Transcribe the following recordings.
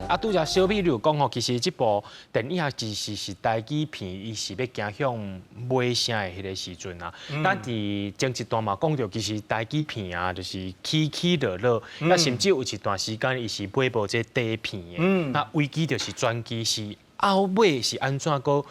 啊，拄才小美你有講吼，其實這部電影其實是台語片，伊是欲走向尾聲的彼个時陣啊。咱佇前一段嘛講著，其實台語片啊，就是起起落落，啊，甚至有一段時間伊是買無這底片的。那危機就是轉機，是後尾是按怎閣，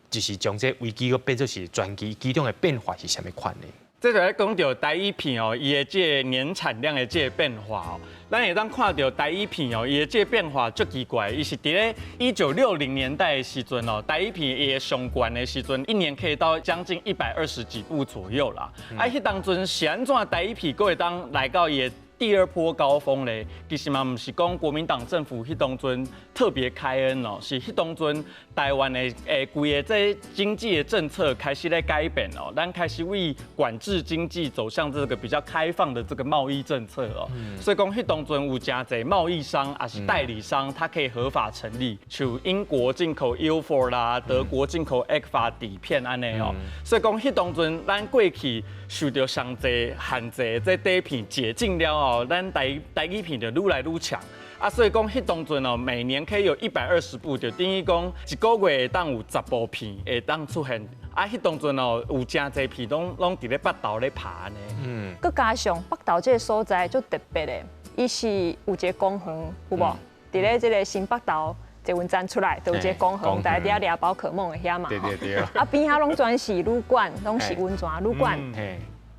就是將這危機閣變做是轉機，其中的變化是啥物款的？這就咧講著台語片哦，伊的這个年產量的這个變化哦，咱會當看著台語片哦，伊的這个變化足奇怪，伊是佇咧1960年代的時陣哦，台語片伊的上懸的時陣，一年可以到將近120幾部左右啦。啊，彼當陣是按怎台語片閣會當來到伊的第二波高峰咧？其實嘛，毋是講國民黨政府彼當陣特別開恩哦，是彼當陣台灣的規個這經濟的政策開始咧改變哦，咱開始為管制經濟走向這個比較開放的這個貿易政策哦，所以講彼當陣有誠濟貿易商抑是代理商，他可以合法成立，像英國進口 Ilford 啦，德國進口 Agfa 底片按呢哦，所以講彼當陣咱過去受著上濟限制這底片解禁了後，咱台語片就愈來愈強。啊，所以講彼當陣哦，每年可以有120部，就等於講一個月會當有10部片會當出現。啊，彼當陣哦，有誠濟片攏佇咧北投咧拍呢。閣加上北投這个所在足特別的，伊是有一个公園，有無？佇咧這个新北投捷運站出來，就有一个公園，大家佇遐掠寶可夢的遐嘛。對對對。啊，邊仔攏全是旅館，攏是溫泉旅館。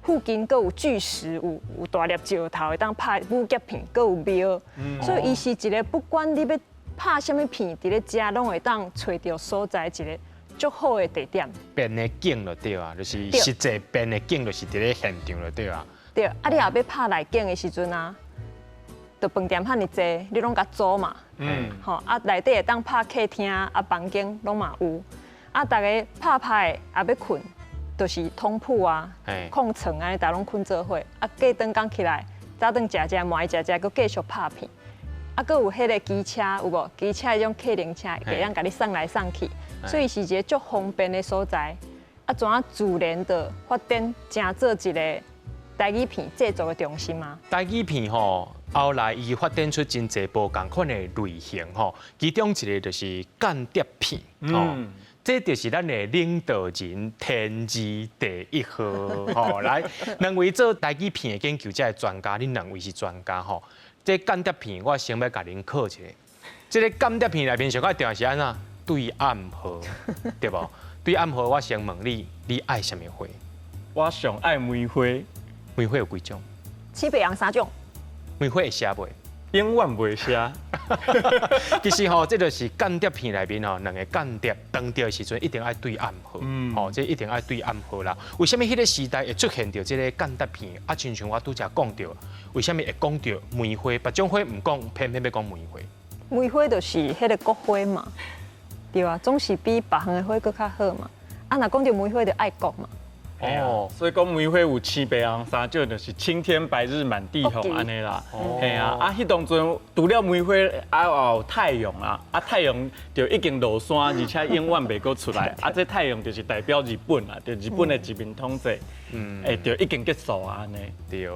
附近閣有巨石，有大粒石頭會當拍武俠片，閣有廟，所以伊是一個不管你欲拍啥物片，佇咧遮攏會當揣著所在一个足好的地點。變的景就對啊，就是實際變的景，就是佇咧現場就對啊。對，啊，你若欲拍內景的時陣啊，就飯店遐爾濟，你攏共租嘛。吼，啊，內底會當拍客廳啊，房間攏嘛有。啊，逐家拍拍的也欲睏，就是通鋪啊，炕床按呢，逐家攏睏做伙。啊，過轉工起來，早頓食食，暝食食，閣繼續拍片。啊，閣有彼个機車有無？機車彼種客人車，會當共你送來送去，所以是一个足方便的所在。啊，怎啊自然的發展，成做一个台語片製作的中心啊。台語片吼，後來伊發展出真濟無仝款的類型吼，其中一个就是間諜片吼。這就是咱的領導人天字第一號吼。來，兩位做台語片的研究者的專家，恁兩位是專家吼。這間諜片我先欲共恁考一下。這个間諜片內面上較重要是按怎？對暗號，對無？對暗號，我先問你，你愛啥物花？我上愛梅花。梅花有幾種？青白紅三種。梅花會謝袂？永遠袂謝。其實吼，這就是間諜片內面吼，兩个間諜當著的時陣，一定愛對暗號。吼，這一定愛對暗號啦。為啥物彼个時代會出現著這个間諜片？啊，親像我拄才講著，為啥物會講著梅花？別種花毋講，偏偏欲講梅花。梅花就是彼个國花嘛，對啊，總是比別項的花閣較好嘛。啊，若講著梅花就愛國嘛。哦，所以講梅花有青白紅三種，就是青天白日滿地紅按呢啦。嘿啊，啊，彼當陣除了梅花，啊有太陽啊，啊太陽就已經落山，而且永遠袂閣出來。啊，這太陽就是代表日本啊，就日本的殖民統治，就已經結束啊按呢。對。